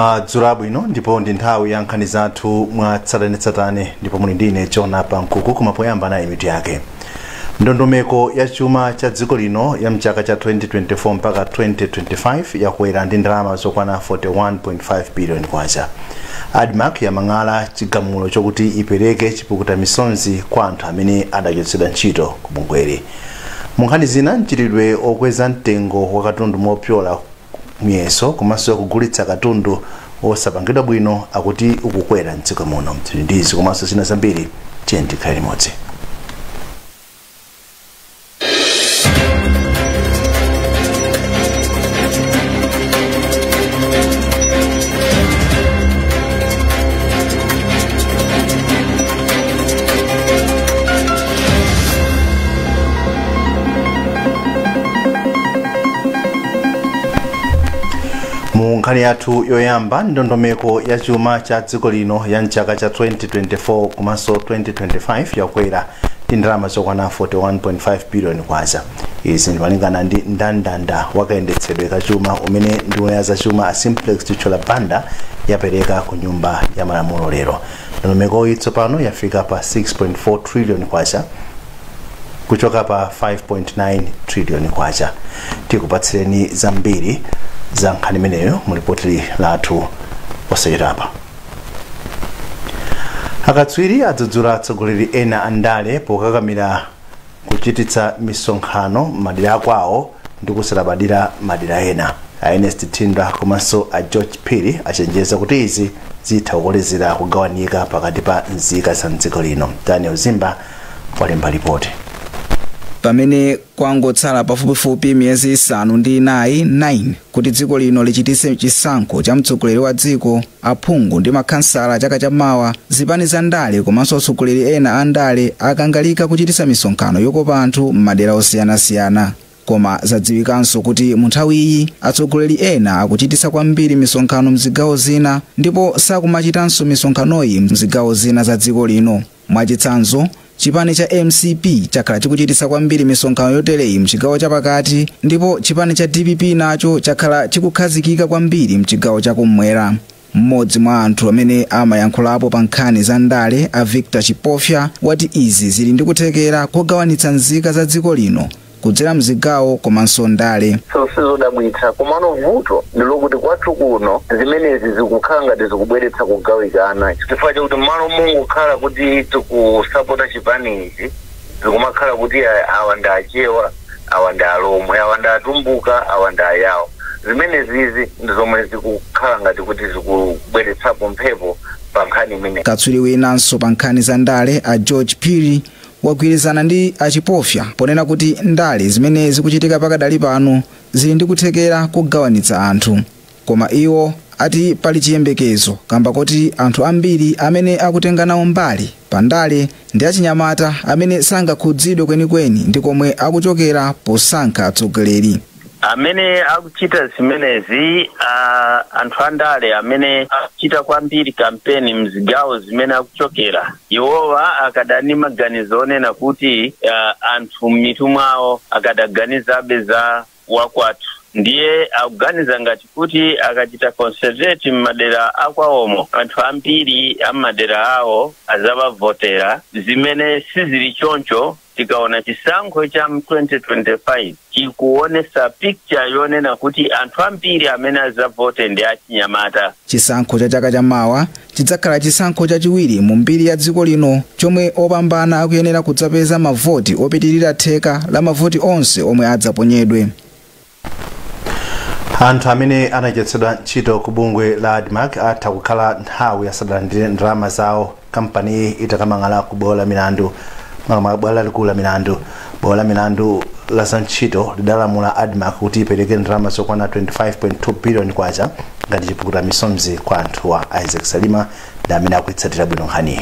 Madzulo abwino, ndipo ndi nthawi ya nkhani zathu mwa tsatanetsatane, ndipo muli ndine Jona Pankuku. Koma poyamba, nayi mitu yake. Ndondomeko ya chuma cha dziko lino ya mchaka cha 2024 mpaka 2025 yakwera ndi ndalama zokwana 41.5 billion kwacha. ADMARC yamang'ala chigamulo chokuti ipereke chipukuta misonzi kwa anthu amene adachotsedwa ntchito ku bungweli. Mu nkhani zina, mchitidwe okweza mtengo wa katundu mopyola muyeso komanso kugulitsa katundu osapangidwa bwino akuti ukukwera mdziko muno. Tili ndizi komanso zina zambiri, tiye tikhale limodzi. Mu nkhani yathu yoyamba, ndondomeko ya chuma cha dziko lino ya mchaka cha 2024 komanso 2025 yakwera ndi ndalama zokwana 41.5 billion kwacha. Izi ndimalingana ndi ndandanda wakayendetsedwe ka chuma umene nduna ya zachuma a Simplex Chithyola Banda yapereka ku Nyumba ya Malamulo lero. Ndondomekoyi tsopano yafika pa 6.4 trillion kwacha kuchoka pa 5.9 trillion kwacha. Tikupatsireni zambiri za nkhani imeneyo mu ripoti lathu posachedwapa. Akatswiri adzudzula atsogoleri ena andale pokakamira kuchititsa misonkhano madera akwawo ndi kusalabadira madera ena. A Ernest Thindwa komanso a George Phiri achenjeza kuti izi zitha kukolezera kugawanika pakati pa nzika za mdziko lino. Daniel Zimba walemba ripoti. Pamene kwangotsala pafupifupi miyezi 4, 9 kuti dziko lino lichititse chisankho cha mtsogoleri wa dziko, aphungu ndi makhansala chaka chammawa, zipani za ndale komanso atsogoleri ena a ndale akangalika kuchititsa misonkhano yokopa anthu m'madera osiyanasiyana. Koma zadziwikanso kuti mu nthawi iyi atsogoleri ena akuchititsa kwambiri misonkhano mzigawo zina ndipo sakumachitanso misonkhanoyi mzigawo zina za dziko lino. Mwachitsanzo, chipani cha MCP chakhala chikuchititsa kwambiri misonkhano yotereyi mchigawo chapakati, ndipo chipani cha DPP nacho chakhala chikukhazikika kwambiri mchigawo chakummwera. Mmodzi mwa anthu amene amayankhulapo pa nkhani za ndale, a Victor Chipofya, wati izi zili ndi kuthekera kogawanitsa nzika za dziko lino kudzera mzigawo komanso ndale. So sizodabwitsa, komano vuto ndilokuti kwathu kuno zimenezi zikukhala ngati zikubweretsa kugawikana, chifukwa chakuti malo mungokhala kuti tikusapota chipani ichi, zikumakhala kuti awa ndi Achewa, awa ndi Alomwe, awa ndi Atumbuka, awa ndi Ayawo. Zimenezizi ndi zomwe zikukhala ngati kuti zikubweretsapo mphepo pa nkhani imene. Katswiri winanso pa nkhani za ndale, a George Phiri, wagwirizana ndi Achipofya ponena kuti ndale zimene zikuchitika pakadali pano zili ndi kuthekera kugawanitsa anthu. Koma iwo ati pali chiyembekezo kamba kuti anthu ambiri amene akutenga nawo mbali pa ndale ndi achinyamata amene sangakhudzidwe kwenikweni ndi komwe akuchokera posankha atsogoleri. Amene akuchita zimenezi, anthu andale amene akuchita kwambiri kampeni mzigawo zimene akuchokera, iwowa akadani maganizo onena kuti anthu m'mitu mwawo akadaganizabe za wakwathu, ndiye akuganiza ngati kuti akachita concentrate m'madera akwawomo, anthu ambiri am'madera awo azawavotera, zimene sizili choncho. Tikaona chisankho cha 2025 chikuonesa picture yonena kuti anthu ambiri amene azavote ndi achinyamata. Chisankho cha chaka chamawa chidzakhala chisankho chachiwiri mu mbiri ya dziko lino chomwe opambana akuyenera kudzapeza mavoti opitirira theka la mavoti onse omwe adzaponyedwe. Anthu amene anachotsedwa ntchito ku bungwe la ADMARC atha kukhala nthawi asadalandire ndalama zawo kampaniyi itakamang'ala ku bwalo la milandu, bwalo lalikulu la milandu. Bwalo la milandu la za ntchito lidalamula ADMARC kuti ipereke ndalama zokwana 25.2 billion kwacha ngati chipukuta misonzi kwa anthuwa. Isaac Salima ndi amene akuitsatira bwino nkhaniyi.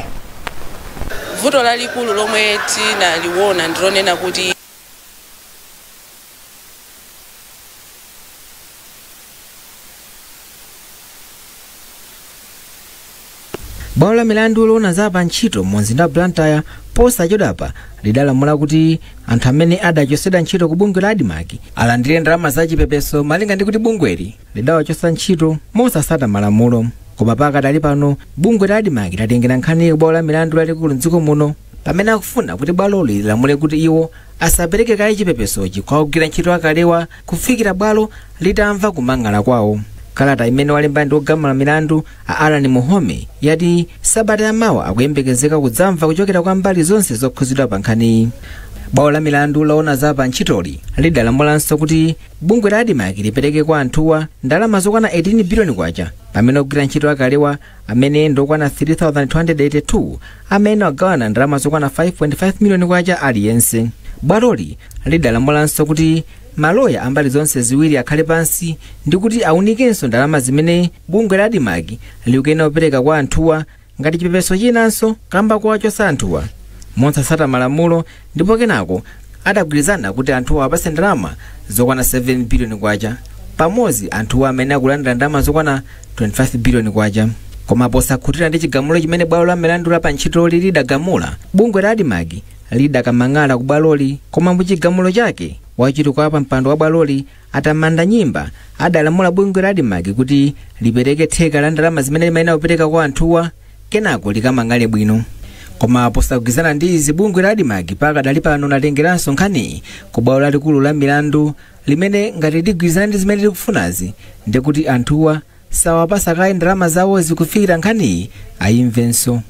Vuto lalikulu lomwe tinaliona ndilonena kuti Bwalo la milandu loona za pa ntchito mu mzinda wa Blantyre posachedwapa lidalamula kuti anthu amene adachotsedwa ntchito ku bungwe la ADMARC alandire ndalama za chipepeso, malinga ndi kuti bungweli lidawachotsa ntchito mosasata malamulo. Koma pakadali pano bungwe la ADMARC latengera nkhaniyi ku bwalo la milandu lalikulu mdziko muno, pamene akufuna kuti bwaloli lilamule kuti iwo asapereke kaye chipepesochi kwa ogwira ntchito akalewa kufikira bwalo litamva kumang'ala kwawo. Kalata imene walemba ndi ogamula milandu a Alan Muhome yati sabata yamawa akuyembekezeka kudzamva kuchokera kwa mbali zonse zokhuzidwa pa nkhaniyi. Bwalo la milandu loona za pa ntchitoli lidalamulanso kuti bungwe la ADMARC lipereke kwa anthuwa ndalama zokwana 18 biliyoni kwacha, pamene ogwira ntchito akalewa amene ndokwana 3282 amene agawana ndalama zokwana 5.5 miliyoni kwacha aliyense. Bwaloli lidalamulanso kuti maloya ambali zonse ziwiri akhale pansi ndi kuti aunikenso ndalama zimene bungwe la ADMARC likuyenera kupereka kwa anthuwa ngati chipepeso chinanso kamba kuwachotsa anthuwa mosasata malamulo, ndipo kenako adagwirizana kuti anthuwa apase ndalama zokwana 7 biliyoni kwacha. Pamodzi anthuwa amene akulandira ndalama zokwana 25 biliyoni kwacha. Koma posakhutira ndi chigamulo chimene bwalo la milandu la pa ntchitoli lidagamula, bungwe la ADMARC lidakamang'ala ku bwaloli. Koma muchigamulo chake, wachiwiri pa mpando wa bwaloli Atamanda Nyimba adalamula bungwe la ADMARC kuti lipereke theka la ndalama zimene limayenera kupereka kwa anthuwa, kenako likamang'ale bwino. Koma posagwirizana ndi izi, bungwe la ADMARC pakadali pano latengeranso nkhaniyi ku bwalo lalikulu la milandu, limene ngati ligwirizana ndi zimene likufunazi, ndikuti anthuwa sawapasa kaye ndalama zawo zikufikira nkhaniyi ayimvenso.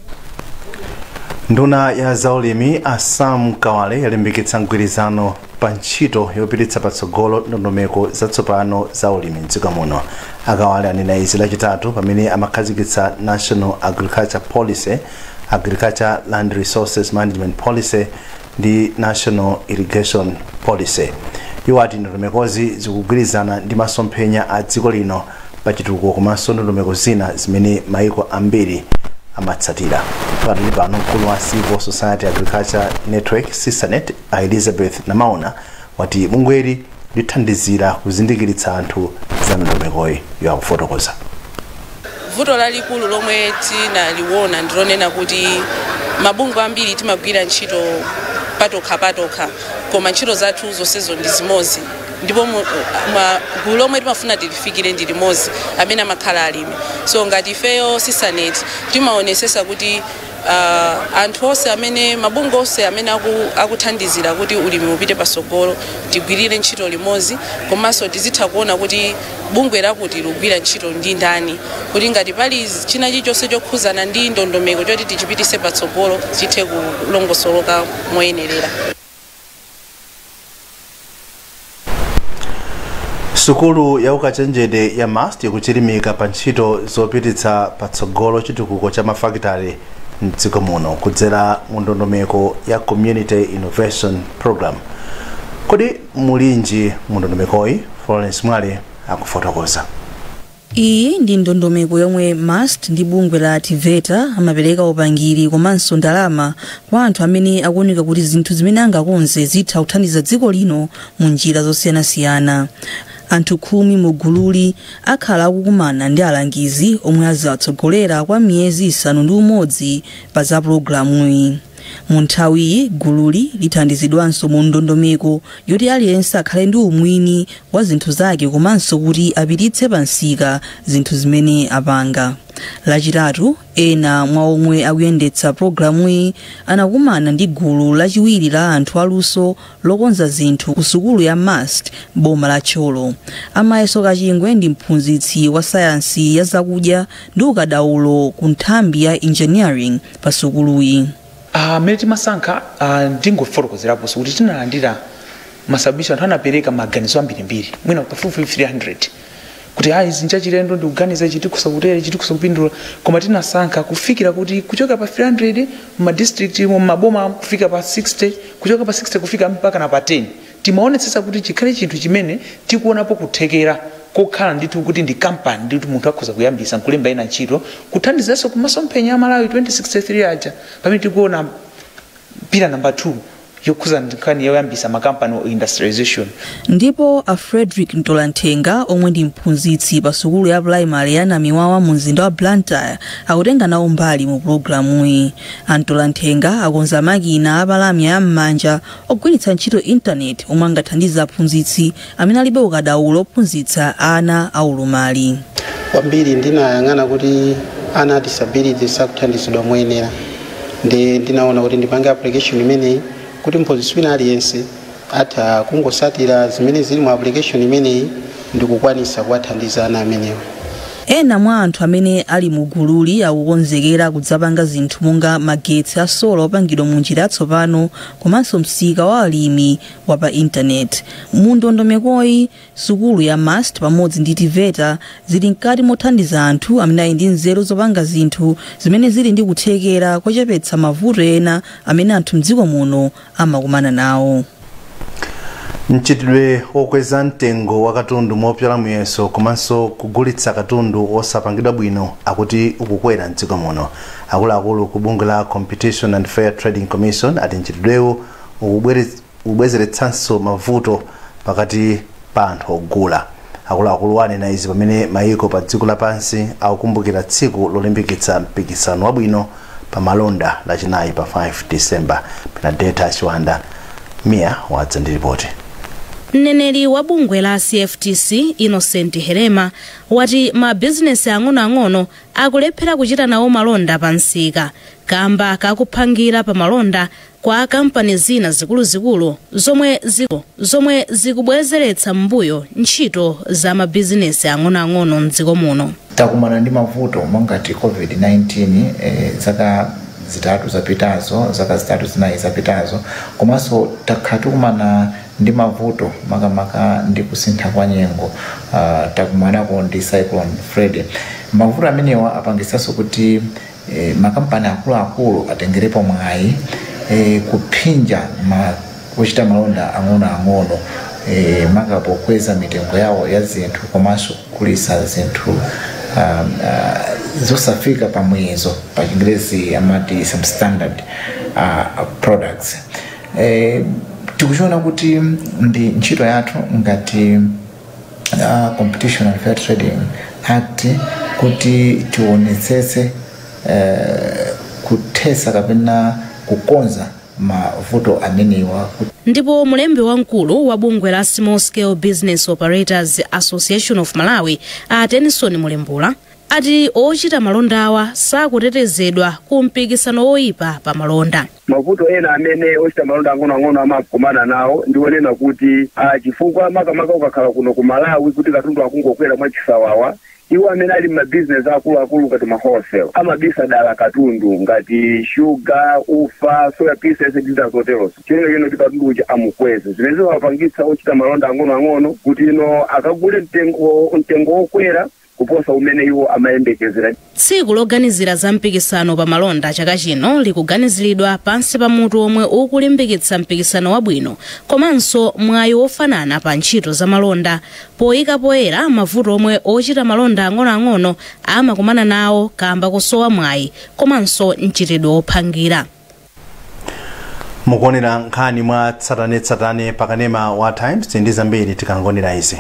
Nduna ya zaulimi a Sam Kawale yalimbikitsa mgwirizano pa ntchito yopititsa patsogolo ndondomeko zatsopano za ulimi mdziko muno. Akawale anena izi Lachitatu pamene amakhazikitsa National Agriculture Policy, Agriculture Land Resources Management Policy ndi National Irrigation Policy. Iwo ati ndondomekozi zikugwirizana ndi masomphenya a dziko lino pa chitukuko komanso ndondomeko zina zimene maiko ambiri amatsatira. Pakadali pano, mkulu wa Civil Society Agriculture Network, CISANET, a Elizabeth Namaona wati bungweli lithandizira kuzindikiritsa anthu za ndondomekoyi. Yakufotokoza. Vuto lalikulu lomwe tinaliona ndilonena kuti mabungwe ambiri timagwira ntchito patokha patokha, koma ntchito zathu zonsezo ndi zimodzi, ndipo gulu lomwe timafuna tilifikire ndi limodzi, amene amakhala alimi. So ngati ifeyo CISANET timaonesesa kuti anthu onse amene, mabungwe onse amene akuthandizira kuti ulimi upite pasogolo, tigwirire ntchito limodzi, komanso tizitha kuona kuti bungwe lakuti likugwira ntchito ndi ndani, kuti ngati pali china chilichonse chokhuzana ndi ndondomeko choti tichipitise patsogolo, chithe kulongosoloka moyenerera. Sukulu ya ukachenjede ya MUST ikuchilimika pa ntchito zopititsa patsogolo chitukuko cha mafakitale mdziko muno kudzera mu ndondomeko ya Community Innovation Program. Kodi mulinji mu ndondomekoyi? Florence Mwale akufotokoza. Iyi ndi ndondomeko yomwe MUST ndi bungwe la TEVETA amapereka upangiri komanso ndalama kwa anthu amene akuoneka kuti zinthu zimene angakonze zitha kuthandiza dziko lino mu njira zosiyanasiyana. Anthu 10 mu gululi akhala akukumana ndi alangizi omwe aziwatsogolera kwa miyezi 6 pa za pulogalamuyi. Mu nthawiyi gululi lithandizidwanso mu ndondomeko yoti aliyense akhale ndi umwini wa zinthu zake komanso kuti apititse pa msika zinthu zimene apanga. Lachitatu, ena mwa omwe akuyendetsa pulogalamuyi anakumana ndi gulu lachiwiri la anthu aluso lokonza zinthu ku sukulu ya MUST, boma la Thyolo. Amayeso Kachingwe ndi mphunzitsi wa sayansi ya zakudya ndi ukadaulo ku nthambi ya engineering pa sukuluyi. Mmene timasankha, ndingofotokozeraponso kuti tinalandira masubmission, anthu anapereka maganizo ambirimbiri, mwina pafupifupi 300, kuti ayi, izi nchachilendo, ndikuganiza ichi tikhoza kutere, ichi tikhoza kupindula. Koma tinasankha kufikira kuti kuchoka pa 300 mu district, mu maboma, kufika pa 60, kuchoka pa 60 kufika mpaka na pa 10. Timaonetsetsa kuti chikhale chinthu chimene tikuonapo kuthekera kokhala ndithu kuti ndi kampani ndithu munthu akhoza kuyambisa nkulemba ina ntchito, kuthandizanso kumasomphenya a Malawi 2063 aja, pamene tikuona pillar number 2 Yokhuza nkhani yoyambisa makampani industrialization. Ndipo a Frederick Mtolanthenga, omwe ndi mphunzitsi pa sukulu ya primary ya Namiwawa mu mzinda wa Blantyre, akutenga nawo mbali mu pulogalamuyi. A Mtolanthenga akonza makina apalamya ya m'manja ogwiritsa ntchito intaneti omwe angathandize aphunzitsi amene alibe ukadaulo ophunzitsa ana aulumali. Kwambiri ndinayang'ana kuti ana a disability sakuthandizidwa moyenera, ndi ndinaona kuti ndipange application imeneyi kuti mphunzitsi wina aliyense atha kungosatira zimene zili mu application imeneyi ndikukwanisa kuwathandiza ana amenewo. Ena mwa anthu amene ali mu gululi akukonzekera kudzapanga zinthu monga magetsi a sola opangidwa mu njira yatsopano komanso msika wa alimi wa pa intaneti. Mu ndondomekoyi, sukulu ya MUST pamodzi ndi TEVETA zili mkati mothandiza anthu amene ali ndi nzeru zopanga zinthu zimene zili ndi kuthekera kochepetsa mavuto ena amene anthu mdziko muno amakumana nawo. Mchitidwe wokweza mtengo wa katundu mopyola muyeso komanso kugulitsa katundu osapangidwa bwino akuti ukukwera mdziko muno. Akuluakulu ku bungwe la Competition and Fair Trading Commission ati mchitidwewu ukubwezeretsanso mavuto pakati pa anthu ogula. Akuluakulu anena izi pamene mayiko pa dziko lapansi akukumbukira tsiku lolimbikitsa mpikisano wabwino pa malonda Lachinayi pa 5 December. Benadeta Chiwanda Mia wadza ndi ripoti. Mneneri wa bungwe la CFTC, Innocent Herema, wati mabizinesi ang'onoang'ono akulephera kuchita nawo malonda pa msika kamba kakuphangira pa malonda kwa kampani zina zikuluzikulu zomwe zikubwezeretsa m'mbuyo ntchito za mabizinesi ang'onoang'ono mdziko muno. Takumana ndi mavuto mongati COVID-19 zaka 3 zapitazo, zaka 3 4 zapitazo, komanso takhala tikumana ndi mavuto makamaka ndi kusintha kwa nyengo. Takumanako ndi Cyclone Freddy. Mavuto amenewa apangisanso kuti makampani akuluakulu atengerepo mwayi kuphinja kuchita malonda ang'onoang'ono, makapo kukweza mitengo yawo ya zinthu komanso kukulisa zinthu zosafika pamuyezo, pa Chingerezi amati substandard products. Tikuchiona kuti ndi ntchito yathu ngati Competition and Fair Trading Act kuti tionetsetse kuthesa kapena kukonza mavuto amenewa. Ndipo mlembi wamkulu wa bungwe la Small Scale Business Operators Association of Malawi, a Tennyson Mulembula, ati ochita malondawa sakutetezedwa ku mpikisano woyipa pa malonda. Mavuto ena amene ochita malonda ang'onoang'ono amakumana nawo ndionena kuti chifukwa makamaka ukakhala kuno ku Malawi kuti katundu akungokwera mwachisawawa, iwo amene ali mabizinesi akuluakulu ngati ma wholesale amabisa dala katundu ngati shuga, ufa, soya pieces ndi zina zoterozo, cholinga chino kuti katundu uja amukweze, zimene zimapangitsa ochita malonda ang'onoang'ono kuti ino akagule mtengo wokwera kuposa umene iwo amayembekezera. Tsiku loganizira za mpikisano pa malonda chaka chino likuganiziridwa pansi pa mutu omwe ukulimbikitsa mpikisano wabwino komanso mwayi wofanana pa ntchito za malonda, poyika poyera mavuto omwe ochita malonda ang'onoang'ono amakumana nawo kamba kusowa mwayi komanso mchitidwe wophangira. Mukuonera nkhani mwa tsatanetsatane pakanema wa Times ndi zambiri tikangonera izi.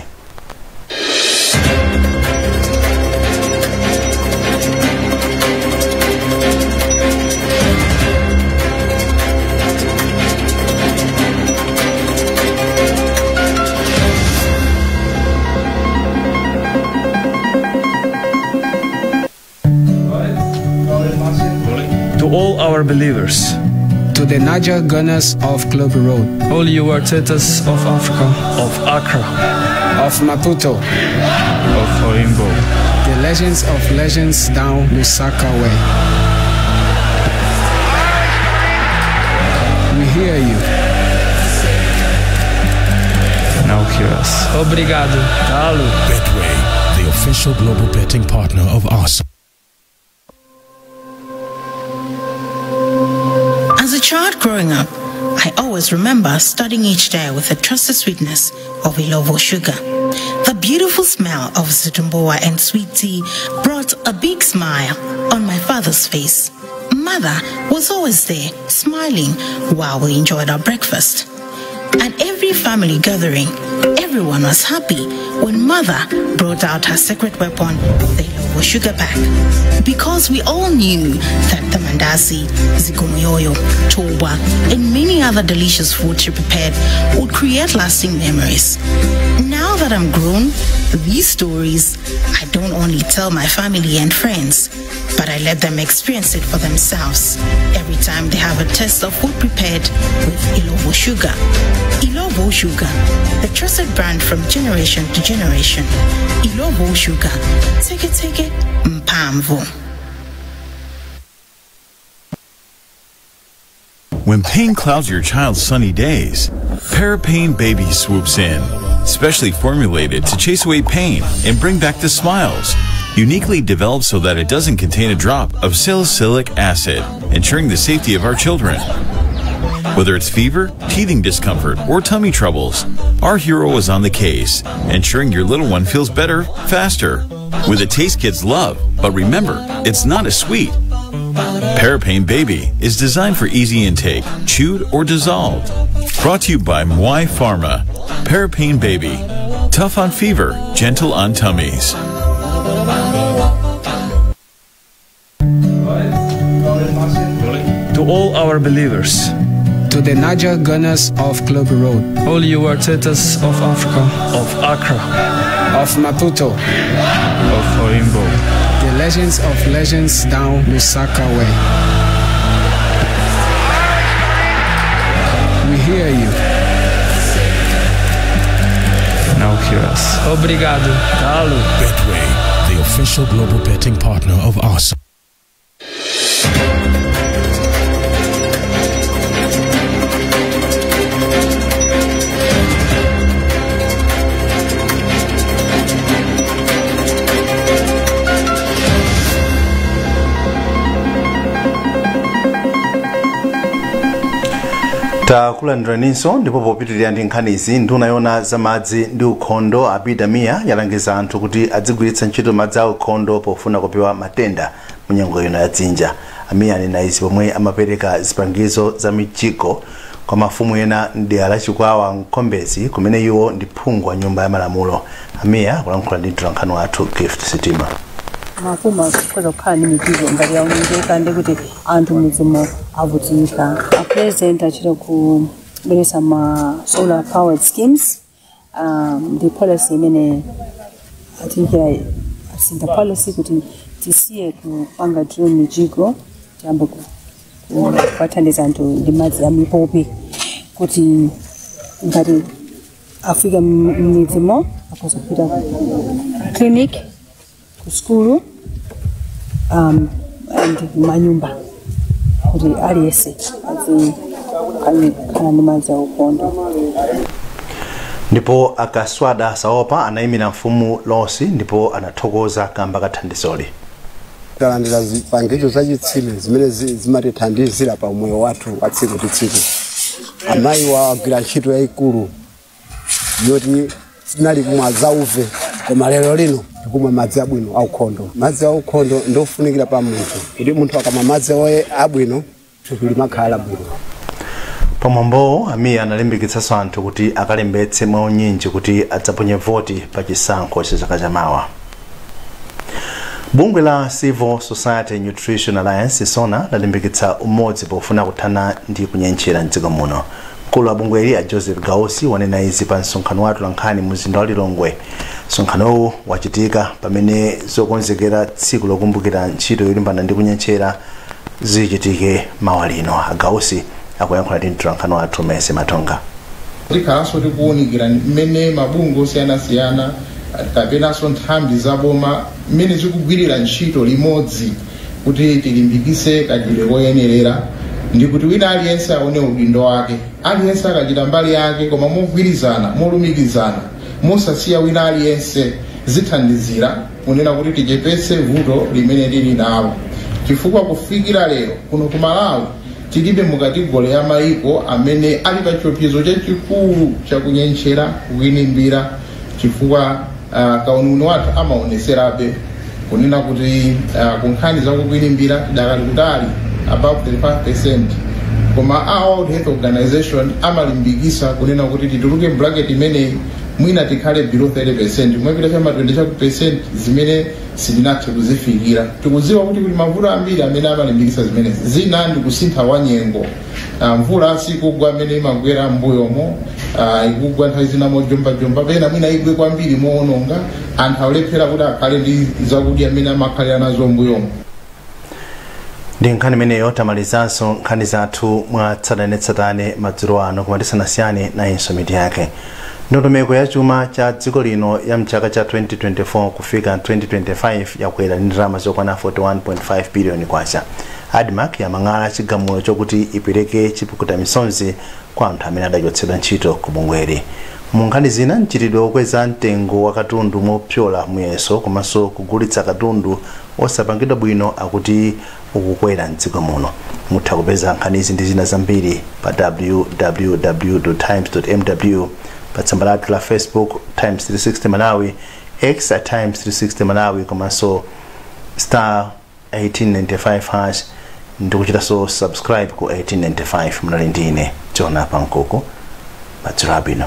To all our believers, to the Niger Gunners of Club Road, all you Artetas of Africa, of Accra, of Maputo, of Oimbo, the legends of legends down Lusaka way. We hear you. Now hear us. Obrigado. Talo. Betway, the official global betting partner of Arsenal. As a child growing up, I always remember starting each day with the trusted sweetness of Ilovo sugar. The beautiful smell of zitumboa and sweet tea brought a big smile on my father's face. Mother was always there, smiling while we enjoyed our breakfast. At every family gathering, everyone was happy when Mother brought out her secret weapon, the Illovo sugar pack. Because we all knew that the mandazi, zikomoyoyo, toba, and many other delicious food she prepared would create lasting memories. Now that I'm grown, these stories I don't only tell my family and friends, but I let them experience it for themselves every time they have a taste of food prepared with Illovo sugar. Illovo Sugar, the trusted brand from generation to generation. Illovo Sugar, take it, mpamvu. When pain clouds your child's sunny days, Parapain Baby swoops in, specially formulated to chase away pain and bring back the smiles. Uniquely developed so that it doesn't contain a drop of salicylic acid, ensuring the safety of our children. Whether it's fever, teething discomfort, or tummy troubles, our hero is on the case, ensuring your little one feels better, faster. With a taste kids love, but remember, it's not as sweet. Parapain Baby is designed for easy intake, chewed or dissolved. Brought to you by Mwai Pharma. Parapain Baby. Tough on fever, gentle on tummies. To all our believers, to the Niger Gunners of Club Road, all you Artetas of Africa, of Accra, of Maputo, of Oimbo, the legends of legends down Lusaka way. We hear you. Now hear us. Obrigado. Dalo. Betway, the official global betting partner of Arsenal. Takulandiraniso ndipo popitirira ndi nkhanizi, nduna yona zamadzi ndi ukhondo Abida Mia yalangiza anthu kuti adzigwiritsa ntchito madzi a ukhondo pofuna kupewa matenda mu nyengo ino ya dzinja. Amia anena izi pomwe amapereka zipangizo za mijigo kwa mafumu ena mdera la Chikwawa Mkombezi, kumene iwo ndi phungu wa nyumba ya malamulo. Amia akulankhula ndi mtolankhani wathu Gift Sitima. Mafumu akhoza kukhala ndi mijigo ngati yaonongeka ndi kuti anthu mudzimo avutika. A president achita kubweretsa ma solar powered schemes, ndi policy imene atinkira asintha policy kuti tisiye kupanga drill mijigo, tiyambe kuwathandiza anthu ndi madzi a mipopi kuti ngati afika m'midzimo akhoza kupita ku clinic, ku skulu, and manyumba kuti aliyense azikhala ndi madzi aukhondo. Ndipo Akaswada Saopa anayimira mfumu Losi ndipo anathokoza kamba kathandizoli. Talandira zipangizo zachitsime zimene zimatithandizira pa moyo wathu wa tsiku ndi tsiku. Amayi wagwira ntchito yayikulu yoti tinali kumwa zauve, koma lero lino tikumwa madzi abwino aukhondo. Madzi aukhondo ndofunikira pa munthu kuti munthu akamwa madzi abwino thupi limakhala bwino. Pamwambowo Amiya analimbikitsanso anthu kuti akalembetse mwaunyinji kuti adzaponye voti pa chisankho cha chaka chamawa. Bungwe la Civil Society Nutrition Alliance SONA lalimbikitsa umodzi pofuna kuthana ndi kunyentchera mdziko muno. Mkulu wa bungweli a Joseph Gausi wanena izi pa msonkhano wa atolankhani mu mzinda wa Lilongwe. Msonkhanowu wachitika pamene zokonzekera tsiku lokumbukira ntchito yolimbana ndi kunyentchera zichitike mawa lino. A Gausi akuyankhula ndi mtolankhani wathu Mese Matonga. Tikhalanso tikuwunikira mmene mabungwe osiyanasiyana kapenanso nthambi zaboma mmene zikugwirira ntchito limodzi kuti tilimbikitse kachitidwe koyenerera ndi kuti wina aliyense aone udindo wake, aliyense akachita mbali yake koma mogwirizana, molumikizana, mosasiya wina aliyense, zithandizira kunena kuti tichepetse vuto limene lili nalo. Chifukwa kufikira lero kuno ku Malawi tilibe mu category ya maiko amene ali pa chiopsezo chachikulu chakunyentchera, kukwinimbira, chifukwa kauniuni wathu amaoneserabe kunena kuti ku nkhani zakukwinimbira tidakali kutali. above 35%, koma a World Health Organization amalimbikisa kunena kuti tituluke bracket imeneyi, mwina tikhale below 30%, mwepita chama 20% zimene sitinathe kuzifikira. Tikudziwa kuti kuli mavuto ambiri amene amalimbikisa zimenezi. Zina ndi kusintha kwa nyengo. Mvula sikugwa amene imagwera m'mbuyomo, ikugwa nthawi zina mojombajomba, pena mwina igwe kwambiri moononga, anthu akulephera kuti akhale ndi zakudya amene amakhalira nazo m'mbuyomo. Ndi nkhani imeneyo tamalizanso nkhani zathu mwa tsatanetsatane madzulo ano, koma tisanasiyane nayinso mitu yake. Ndondomeko ya chuma cha dziko lino ya mchaka cha 2024 kufika 2025 yakwera ndi ndalama zokwana 41.5 biliyoni kwacha. ADMARC yamang'ala chigamulo chokuti ipereke chipukuta misonzi kwa anthu amene adachotsedwa ntchito ku bungweli. Mu nkhani zina, mchitidwe wokweza mtengo wa katundu mopyola muyeso komanso kugulitsa katundu osapangidwa bwino akuti ukukwera mdziko muno. Mutha kupeza nkhanizi ndi zina zambiri pa www.times.mw, pa tsamba lathu la Facebook Times 360 Malawi, X at Times 360 Malawi, komanso star 1895 hash, ndikuchitanso subscribe ku 1895. Munali ndine Jona Pankuku. Madzulo abwino.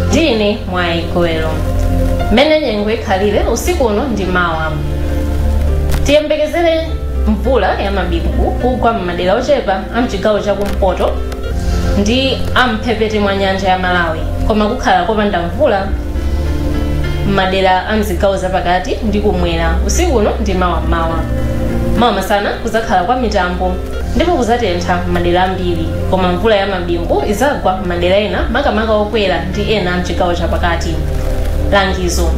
Ndine Mwayi Gowelo. Mmene nyengo ikhalire usiku uno ndi mawa: tiyembekezere mvula ya mabingu kugwa m'madera ochepa a mchigawo chakumpoto ndi amphepete mwa nyanja ya Malawi, koma kukhala kopanda mvula m'madera a mzigawo zapakati ndi kumwera usiku uno ndi mawa mmawa. Mawa masana kuzakhala kwa mitambo ndipo kuzatentha m'madera ambiri, koma mvula ya mabingu izagwa m'madera ena, makamaka okwera ndi ena mchigawo chapakati. Langizo: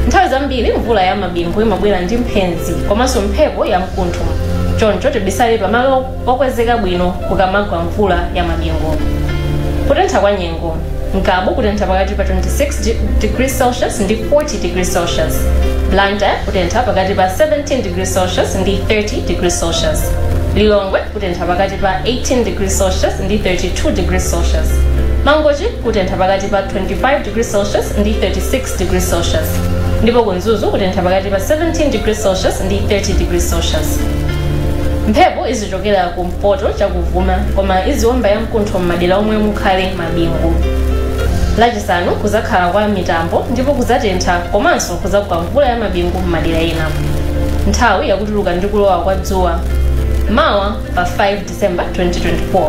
nthawi zambiri mvula ya mabingu imabwera ndi mphenzi komanso mphepo ya mkuntho, choncho tibisale pamalo okwezeka bwino kukamagwa mvula ya mabingu. Kutentha kwa nyengo: Ngabu kutentha pakati pa 26 degrees Celsius ndi 40 degrees Celsius, Blantyre kutentha pakati pa 17 degrees Celsius ndi 30 degrees Celsius, Lilongwe kutentha pakati pa 18 degrees Celsius ndi 32 degrees Celsius, Mangochi kutentha pakati pa 25 degrees Celsius ndi 36 degrees Celsius, ndipo ku Mzuzu kutentha pakati pa 17 degrees Celsius ndi 30 degrees Celsius. Mphepo izichokera kumpoto chakuvuma, koma iziwomba yamkuntho m'madera omwe mukhale mabingu. Lachisanu kuzakhala kwa mitambo ndipo kuzatentha komanso kuzagwa mvula ya mabingu m'madera ena. Nthawi yakutuluka ndi kulowa kwa dzuwa mawa pa 5 December 2024: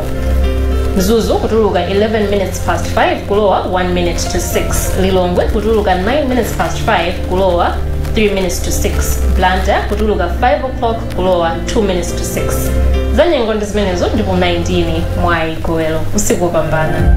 Mzuzu kutuluka 11 minutes past 5, kulowa 1 minute to 6; Lilongwe kutuluka 9 minutes past 5, kulowa 3 minutes to 6; Blantyre kutuluka 5 o'clock, kulowa 2 minutes to 6. Za nyengo ndi zimenezo, ndipo 19 Mwayi Gowelo. Usiku wopambana.